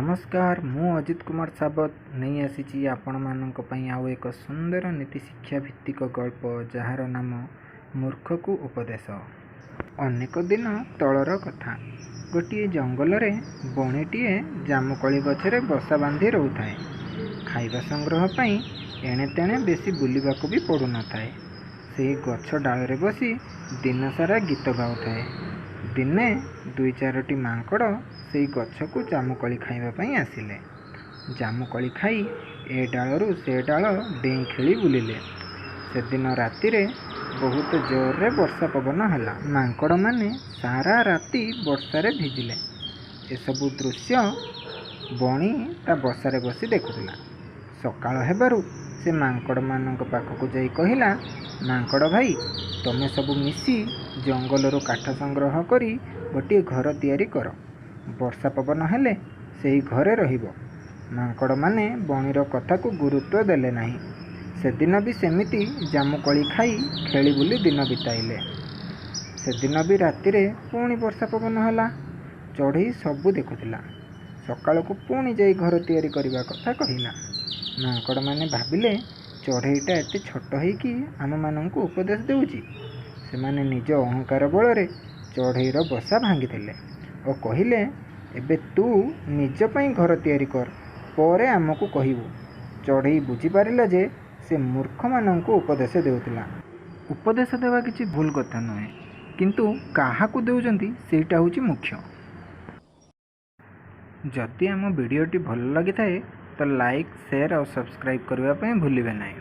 ନମସ୍କାର, ମୁଁ ଅଜିତ କୁମାର ସାବତ ନେଇ ଆସିଛି ଆପଣମାନଙ୍କ ପାଇଁ ଆଉ ଏକ ସୁନ୍ଦର ନୀତିଶିକ୍ଷା ଭିତ୍ତିକ ଗଳ୍ପ, ଯାହାର ନାମ ମୂର୍ଖକୁ ଉପଦେଶ। ଅନେକ ଦିନ ତଳର କଥା। ଗୋଟିଏ ଜଙ୍ଗଲରେ ବଣିଟିଏ ଜାମୁକୋଳି ଗଛରେ ବସା ବାନ୍ଧି ରହୁଥାଏ। ଖାଇବା ସଂଗ୍ରହ ପାଇଁ ଏଣେ ତେଣେ ବେଶୀ ବୁଲିବାକୁ ବି ପଡ଼ୁନଥାଏ। ସେହି ଗଛ ଡାଳରେ ବସି ଦିନସାରା ଗୀତ ଗାଉଥାଏ। ଦିନେ ଦୁଇ ଚାରୋଟି ମାଙ୍କଡ଼ ସେଇ ଗଛକୁ ଜାମୁକୋଳି ଖାଇବା ପାଇଁ ଆସିଲେ। ଜାମୁକୋଳି ଖାଇ ଏ ଡାଳରୁ ସେ ଡାଳ ଡେଇଁ ଖେଳି ବୁଲିଲେ। ସେଦିନ ରାତିରେ ବହୁତ ଜୋରରେ ବର୍ଷା ପବନ ହେଲା। ମାଙ୍କଡ଼ମାନେ ସାରା ରାତି ବର୍ଷାରେ ଭିଜିଲେ। ଏସବୁ ଦୃଶ୍ୟ ବଣି ତା ବସାରେ ବସି ଦେଖୁଥିଲା। ସକାଳ ହେବାରୁ ସେ ମାଙ୍କଡ଼ମାନଙ୍କ ପାଖକୁ ଯାଇ କହିଲା, ମାଙ୍କଡ଼ ଭାଇ, ତମେ ସବୁ ମିଶି ଜଙ୍ଗଲରୁ କାଠ ସଂଗ୍ରହ କରି ଗୋଟିଏ ଘର ତିଆରି କର। ବର୍ଷା ପବନ ହେଲେ ସେହି ଘରେ ରହିବ। ମାଙ୍କଡ଼ମାନେ ବଣିର କଥାକୁ ଗୁରୁତ୍ୱ ଦେଲେ ନାହିଁ। ସେଦିନ ବି ସେମିତି ଜାମୁକୋଳି ଖାଇ ଖେଳି ବୁଲି ଦିନ ବିତାଇଲେ। ସେଦିନ ବି ରାତିରେ ପୁଣି ବର୍ଷା ପବନ ହେଲା। ଚଢ଼େଇ ସବୁ ଦେଖୁଥିଲା। ସକାଳକୁ ପୁଣି ଯାଇ ଘର ତିଆରି କରିବା କଥା କହିଲା। ମାଙ୍କଡ଼ମାନେ ଭାବିଲେ, ଚଢ଼େଇଟା ଏତେ ଛୋଟ ହେଇକି ଆମମାନଙ୍କୁ ଉପଦେଶ ଦେଉଛି। ସେମାନେ ନିଜ ଅହଙ୍କାର ବଳରେ ଚଢ଼େଇର ବସା ଭାଙ୍ଗିଦେଲେ ଓ କହିଲେ, ଏବେ ତୁ ନିଜ ପାଇଁ ଘର ତିଆରି କର, ପରେ ଆମକୁ କହିବୁ। ଚଢ଼େଇ ବୁଝିପାରିଲା ଯେ ସେ ମୂର୍ଖମାନଙ୍କୁ ଉପଦେଶ ଦେଉଥିଲା। ଉପଦେଶ ଦେବା କିଛି ଭୁଲ କଥା ନୁହେଁ, କିନ୍ତୁ କାହାକୁ ଦେଉଛନ୍ତି ସେଇଟା ହେଉଛି ମୁଖ୍ୟ। ଯଦି ଆମ ଭିଡ଼ିଓଟି ଭଲ ଲାଗିଥାଏ ତ ଲାଇକ୍, ସେୟାର ଆଉ ସବସ୍କ୍ରାଇବ୍ କରିବା ପାଇଁ ଭୁଲିବେ ନାହିଁ।